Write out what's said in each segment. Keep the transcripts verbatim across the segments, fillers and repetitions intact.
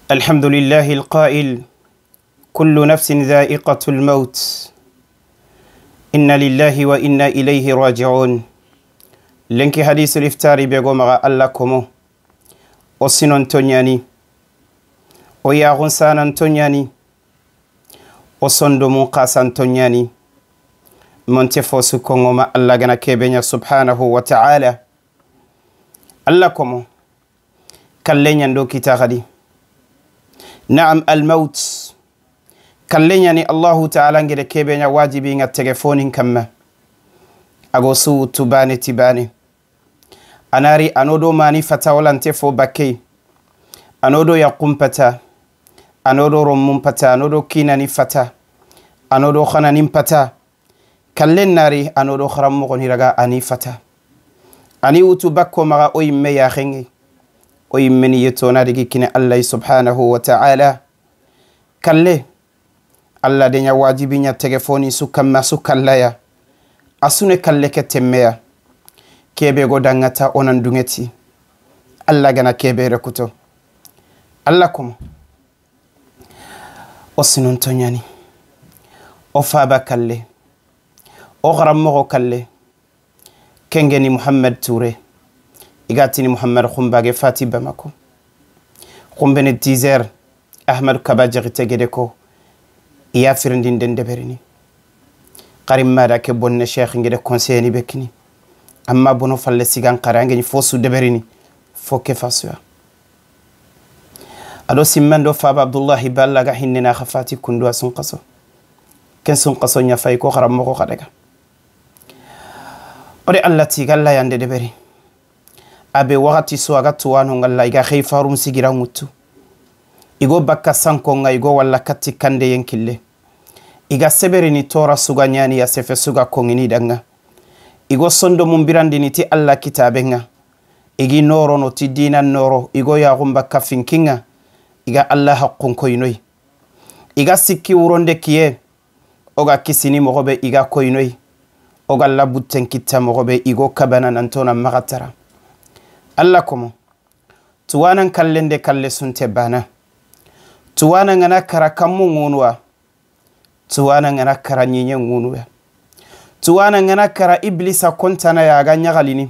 الحمد لله القائل: كل نفس ذائقة الموت. إنا لله وإنا إليه راجعون. Lenki hadisul iftari be go maxa Alla komo. O sinon toɲani. O yaxun sanan toɲani. O sondomun xasan toɲani. Monte fo su kongo ma Alla gana kebe ɲa subhanahu wa ta'ala. Alla komo. Kalle ɲan do kita xadi. Naam, almaut. Kalle ɲani Allahu Taala n gede kebe ɲa wajibi ŋa tege fonin kamma. A go su wutu bane ti bane. A na ri a no do mani fata wala nte fo bakkey. A no do yaxun pata. A no do rommun pata. A no do kinani fata. A no do xananin pata. Kallen na ri a no do xaranmoxoni raga a ni fata. A ni wutu bakko maxa o yimme yaxen ŋe. O yimme ni yeto na digi kine Alla subhanahu wa ta'ala. Kalle, Alla de ɲa wajibi ɲa tege foni su kamma su kallaya. A su ne kalle ke temmeya. Kebe go dangata o nan dungeti. Alla gana kebe rekuto. Alla komo. O sinonto ɲani. O faba kalle. O xaranmoxo kalle. Kengeni Muhammad Ture. I ga tini Muhammad Xumbage fati Bamako. Xumbene dix heures. Ahmad Kaba Jaxite gede ko. I ya firindin den deberini. Xarin mada ke bonne Cheikh ngede conseilleni be kini. Amma bono falle sigan xare angeni fo su deberini. Fo ke fasuya. A do simmen do faba Abdullahi Balla ga hinne na xa fati kundu a sunxaso. Ken sunxaso ɲa fay ko xaranmoxo xa daga. O de Alla ti galla yande deberi. A be waxati su a ga tuwano ngalla i ga xey farum sigira ŋuttu. I go bakka sanko ŋa i go walla katti kande yen kille. I ga seberini tora suga ɲani ya sefe suga koŋini danga. I go sondomun birandini ti Alla kitabe ŋa. I gi norono ti dina noro i go yaxun bakka finki ŋa. I ga Alla haqqun koynoy. I ga sikki wuronde kiye. O ga kisini moxo be i ga koynoy. O ga labutten kitta moxo be i go kabana nantona maxa tara. Alla komo. Tuwanan kallen de kalle sunte bana. Tuwana ŋana kara kammu ŋunuwa. Tuwana ŋana kara ɲiɲe ŋunuwa. Tuwana ŋana kara Iblisa kontana ya ga ɲaxalini.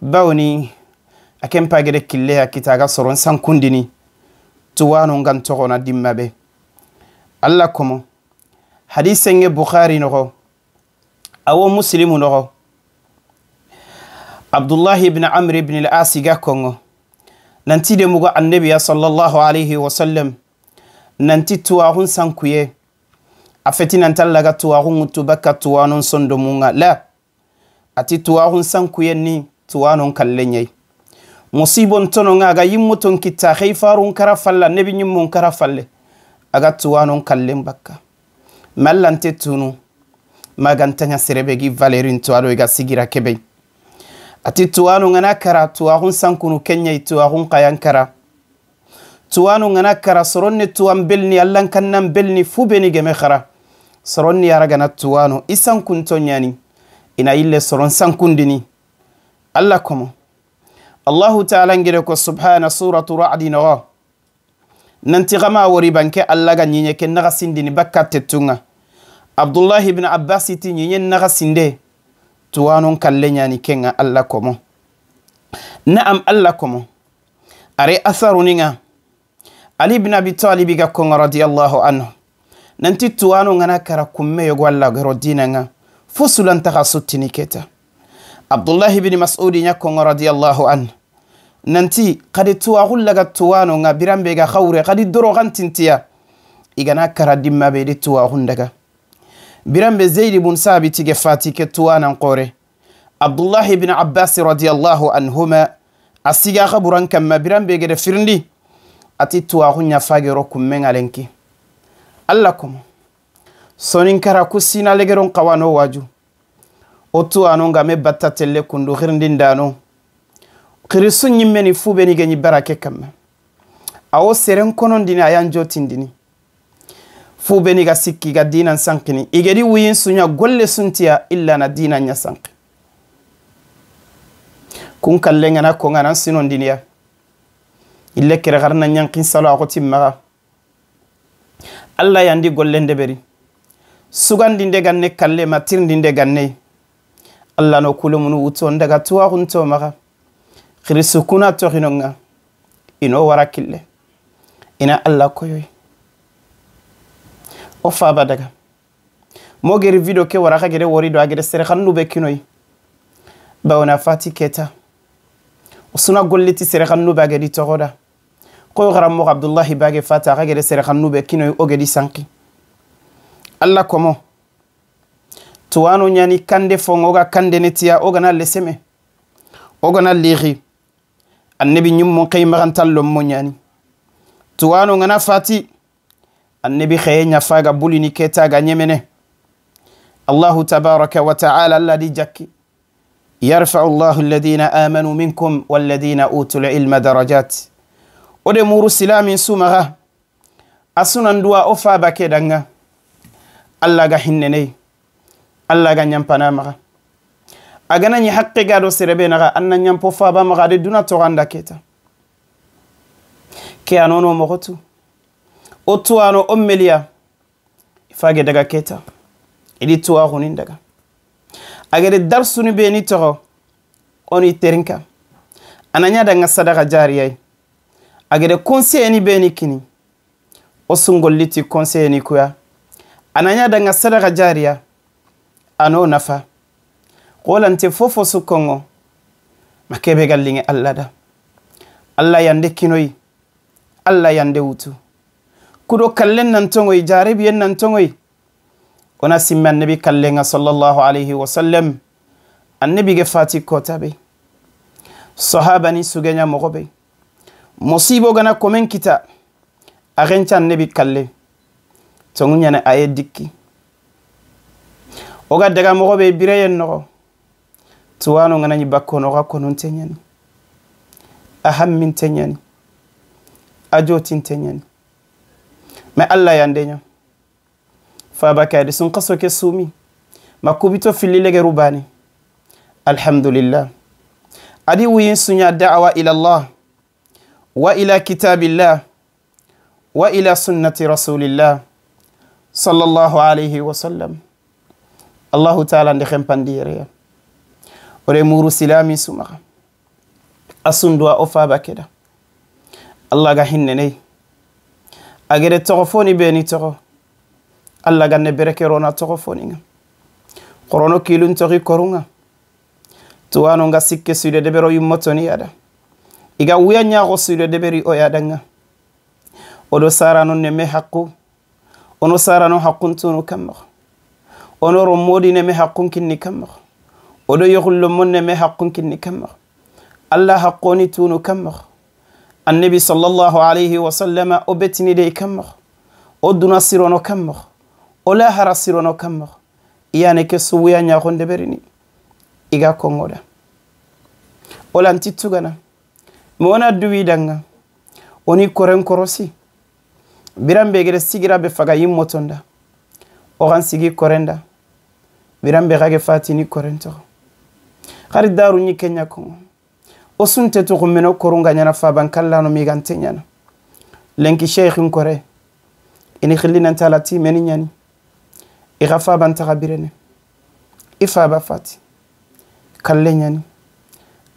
Bawni a ken pagede kille ya kita ga soron sankundini. Tuwano ngan toxona dimma be. Alla komo. Hadise ŋe Bukhari noxo. Awo Muslimu noxo. Abdullahi ibn Amr ibn al-As ga kongo. Nanti de mugo Annabiya sallallahu alayhi wa sallam. Nanti tuwaxun sankuye. A feti nanta laga tuwaxun ŋuttu bakka tuwanon sondomun ŋa la. A ti tuwaxun sankuyen ni tuwanon kallen ɲa yi. Musibon tono ŋa a ga yimmuton kitta xey farun kara falla nebi ɲimmon kara falle. A ga tuwanon kallen bakka. Mallante tunu. Magantaɲa serebe gi valerin tuwado i ga sigira kebe. A ti tuwano ŋana kara tuwaxun sankunu ken ɲa yi tuwaxun xayan kara. Tuwano ŋana kara soron ne tuwan belni Allan kannan belni fu beni geme xara. Soron ni aragana tuwano i sankunto ɲani. I na yille soron sankundini. Alla komo. Allahu Taala ngede ko subhana suratu Ra'di noxo. Nanti xama wori banke Alla ga ɲiɲe ke naxa sindini bakka tettunŋa. Abdullahi ibn Abbas ti ɲiɲe naxa sinde. Tuwanon kalle ɲani kenŋa Alla komo. Na'am Alla komo. Are asaruni ŋa. Ali ibn Abi Talib ga konŋa radiyallahu anhu. Nanti tuwano ŋana kara kumme yogo Alla gero dina ŋa. Fusulan taxa suttini keta. Abdullahi ibn Mas'udi ɲa konŋa radiyallahu anhu. Nanti xadi tuwaxun laga tuwano ŋa biranbe ga xawre xadi doro xantintiya. I gana kara dimma be di tuwaxun daga. Biranbe Zaid ibn Sabit ge fati ke tuwanan xore. Abdullahi ibn Abbas radiyallahu anhuma a siga xaburan kamma biranbe gede firindi. A ti tuwaxun ɲa fagero kummen ŋa lenki. Alla komo. Sonin kara ku sina legeron xawano waju. O tuwano ŋa me batta telle kundu xirindindano. Xirisu ɲimmeni fu beni geɲi barake kamma. Awo seren konondini a yan jotindini. Fu beni ga sikki ga dinan sankini i gedi wuyin suɲa golle suntiya illa na dinan ɲa sanki. Kun kalle ŋana ko ŋana sinondiniya. Ille kere xarana ɲankin salo a xoti maxa. Alla yandi gollen deberi. Sugandinde ganne kalle ma tirindinde ganne. Alla no kulemunu wuto ndaga tuwaxunto maxa. Xiri sukuna toxinonga. Ino wara kille. Ina Alla koyoy. O faba daga. Mo geri video ke wara xa gere wori do a gere sere xannu be kinoy. Bawna fati keta. O suna golliti sere xannu be a gedi toxoda. Koy xaran mo Abdullahi bage fata xa gere sere xannu be kinoy o gedi sanki. Alla komo. Tuwano ɲani kande fongo ga kande netiya o gana leseme. O gana lixi. Annabi ɲimmun xey maxantallo mo ɲani. Tuwano ngana fati. Annabi xeye ɲa faga bulini keta ga ɲemene. Allahu tabaraka wa ta'ala Alla di jakki. Yarfa'u Allahu alladhina amanu minkum walladhina utul ilma darajat. O de muru silamin su maxa. A sunan duwa o faba ke danga. Alla ga hinneney. Alla ga ɲampana maxa. A gana ɲi haqqe ga do serebe naxa anna ɲampo faba maxa de duna toxanda keta. Ke a nono moxotu. O tuwano o meliya. I fage daga keta. Idi tuwaxunin daga. A gede darsuni beni toxo. Oni terinka. A na ɲa danga sadaxa jariyay. A gede conseilleni beni kini. O sungolliti conseilleni kuya. A na ɲa danga sadaxa jariya. A no nafa. Xolante fofo su kongo. Ma kebe gallinge Alla da. Alla yande kinoy. Alla yande wutu. Kudo kallen nan tongoy, jarebiyen nan tongoy. O na simme Annabi kallenga sallallahu alayhi wa sallam. Annabi ge fati kota be. Sahabani sugeɲa moxo be. Mosibo gana komen kita. A xenca Annabi kalle. Tongu ɲane a ye dikki. O ga daga moxo be bireyen noxo. Tuwano ngana ɲi bakkono xa konunte ɲani. A hamminte ɲani. A jotinte ɲani. Mais Alla yande ɲa. Faba ke adi sun xaso ke sumi. Ma kubito filli legeru bane. Alhamdulillah. Adi wuyin suɲa da'wa ila Allah. Wa ila kitabillah. Wa ila sunnati rasulillah. Sallallahu alayhi wa sallam. Allahu taala nde xempandi yereya. O de muru silami su maxa. A sunduwa o faba keda. Alla ga hinneney. A gede toxo foni beni toxo. Alla ganne bereke rona toxo foninga. Xorono kilun toxi korunga. Tuwano nga sikke sude debero yummatoni yada. Iga wuya ɲaxo sude deberi o yadanga. O do sarano neme haqqu. O no sarano haqqun tunu kamma. O no romodi neme haqqun kinni kamma. O do yoxullo mon neme haqqun kinni kamma. Alla haqqoni tunu kamma. Annabi sallallahu alayhi wa sallama o betini de kamma. O duna sirono kamma. O lahara sirono kamma. Iyane ke suwuya ɲaxon deberini. Iga kongoda. O lanti tugana. Mona duwi danga. Oni koren korosi. Biranbe gere sigira be faga yimmotonda. O gan sigi korenda. Biranbe xage fatini korento. Xari daru ɲi kenya kongo. O sunte tuxu meno korunga ɲana faban kallano migante ɲana. Lenki sheikhin kore. Ini xilli nan tala ti meni ɲani. I xa faban taxa birene. I faba fati. Kalle ɲani.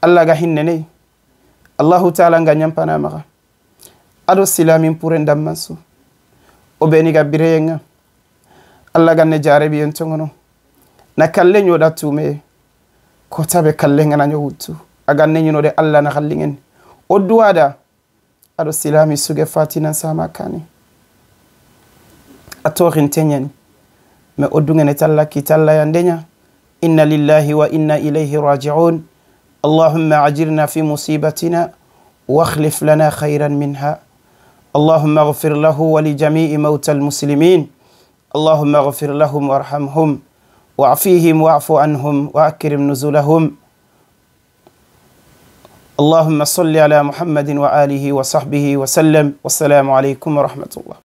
Alla ga hinneney. Allahu taala nga ɲampana maxa. Ado silamin puren dammansu. O beni ga bireyenga. Alla ganne jarebiyen tongono. Na kalle ɲoda tumeye. Kotabe kalle ngana ɲo wuttu. A ganne ɲinode Alla na xallingen. O duwada. Ado silami suge fatinan sama kani. A toxinte ɲani. Mais o dungene talla ki talla yandenya. Inna lillahi wa inna ilayhi raji'un. Allahumma ajirna fi musibatina wa akhlif lana khayran minha. Allahumma ighfir lahu wa li jami'i mawta al-muslimin. Allahumma ighfir lahum warhamhum wa'fihim wa'fu anhum wa akrim nuzulahum. اللهم صل على محمد وآله وصحبه وسلم. والسلام عليكم ورحمة الله.